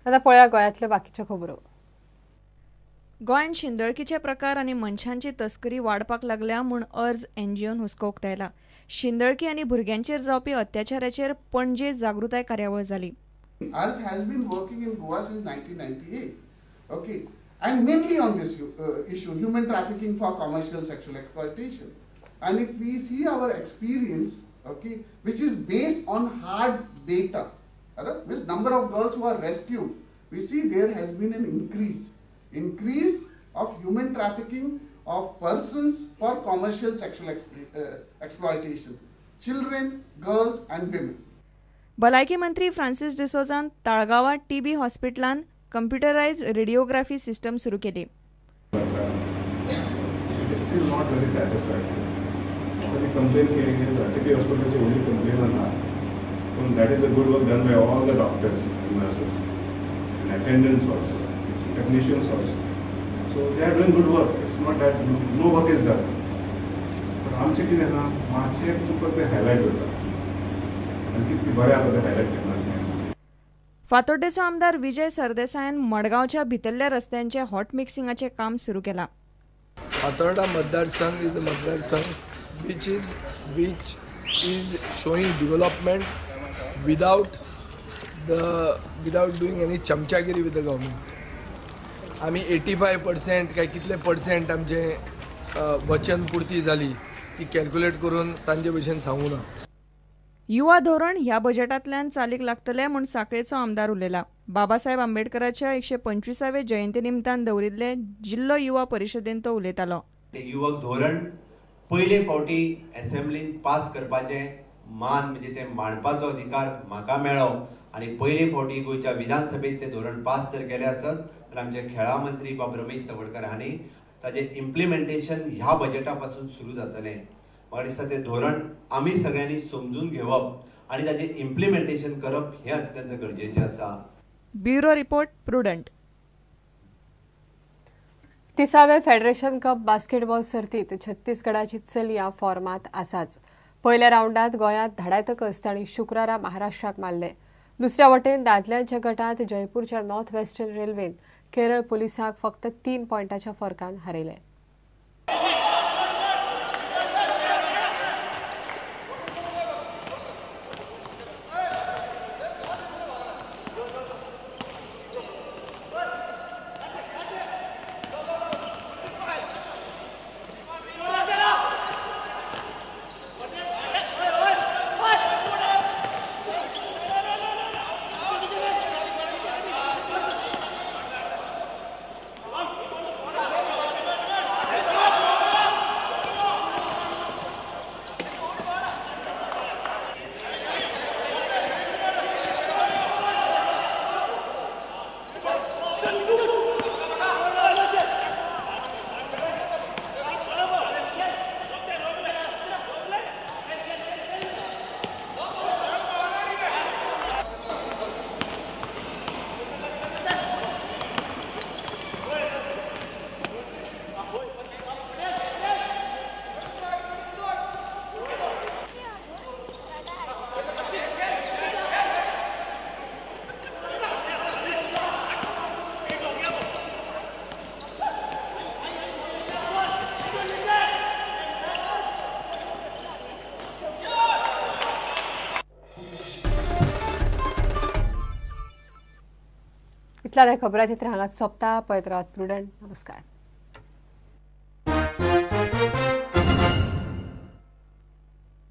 आतां पळया गोंयांतल्यो बाकीच्यो खबरो. गोंयांत शिंदळकीचे प्रकार आनी मनशांची तस्करी वाडपाक लागल्या म्हूण अर्ज एनजीओन हुस्को उक्तायला. शिंदळकी आनी भुरग्यांचेर जावपी अत्याचाराचेर पणजे जागृताय कार्यावळ जाली. ARZ has been working in Goa since 1998, okay, and mainly on this issue, human trafficking for commercial sexual exploitation. And if we see our experience, okay, which is based on hard data, means number of girls who are rescued, we see there has been an increase of human trafficking of persons for commercial sexual exploitation, children, girls and women. भलायकी मंत्री Francis डिसोजान ताळगांवां TB हॉस्पिटलान computerized रेडिओग्राफी system सुरू केली. It is still not very satisfactory. ती complain केली TB हॉस्पिटलाची व्हडली complain ना, पूण that is a good work done by all the doctors and nurses and attendants also, technicians also. So they are doing good work. It's not that no work is done. पण आमचें कितें ना, मातशें चुकत तें highlight जाता आनी कितकें बरें आसा तें हायलायट करना. फातोड्डेचो आमदार विजय सरदेसायान मडगांवच्या भितरल्या रस्त्यांचे हॉट मिक्सिंगाचें काम सुरू केलां. फातोर्डा मतदारसंघ is a मतदारसंघ which is showing development without doing any चमचागिरी with the government. आमी 85% काय कितले पर्सेंट आमचे वचन पुर्ती जाली ती कॅल्क्युलेट करून तांचे भशेन सांगू ना. युवा धोरण ह्या बजेटांतल्यान चालीक लागतलें म्हूण सांखळेचो आमदार उलयला. बाबासाहेब आंबेडकराच्या 125वे जयंती निमतान दवरिल्ले जिल्लो युवा परिशदेन तो उलयतालो. युवक धोरण पयले फावटी एसेंब्लीन पास करपाचें मान म्हणजे ते मांडपाचो अधिकार म्हाका मेळ्ळो आनी पयले फावटी गोंयच्या विधानसभेत तें धोरण पास जर केलें आसत तर आमचे खेळा मंत्री बाब रमेश तवडकर हांणी ताजें इम्प्लिमेंटेशन ह्या बजेटा पासून सुरू जातलें. म्हाका दिसता तें धोरण आमी सगळ्यांनी समजून घेवप आनी ताजें इम्प्लिमेंटेशन करप हें अत्यंत गरजेचें आसा. Bureau report, Prudent. 30व्या federation cup basketball सर्तीत छत्तीसगडाची चलया फॉर्मात आसाच. पयल्या रावंडात गोंयांत धाडायतकच तांणी शुक्रारा महाराष्ट्राक मारले. दुसऱ्या वटेन दादल्यांच्या गटांत जयपूरच्या नॉर्थ वेस्टर्न रेल्वेन केरळ पुलिसांक फक्त 3 पॉयंटाच्या फरकान हारयले. इतल्या खबराचित्र हांगाच सोंपता. पळयत रावात प्रुडंट. नमस्कार.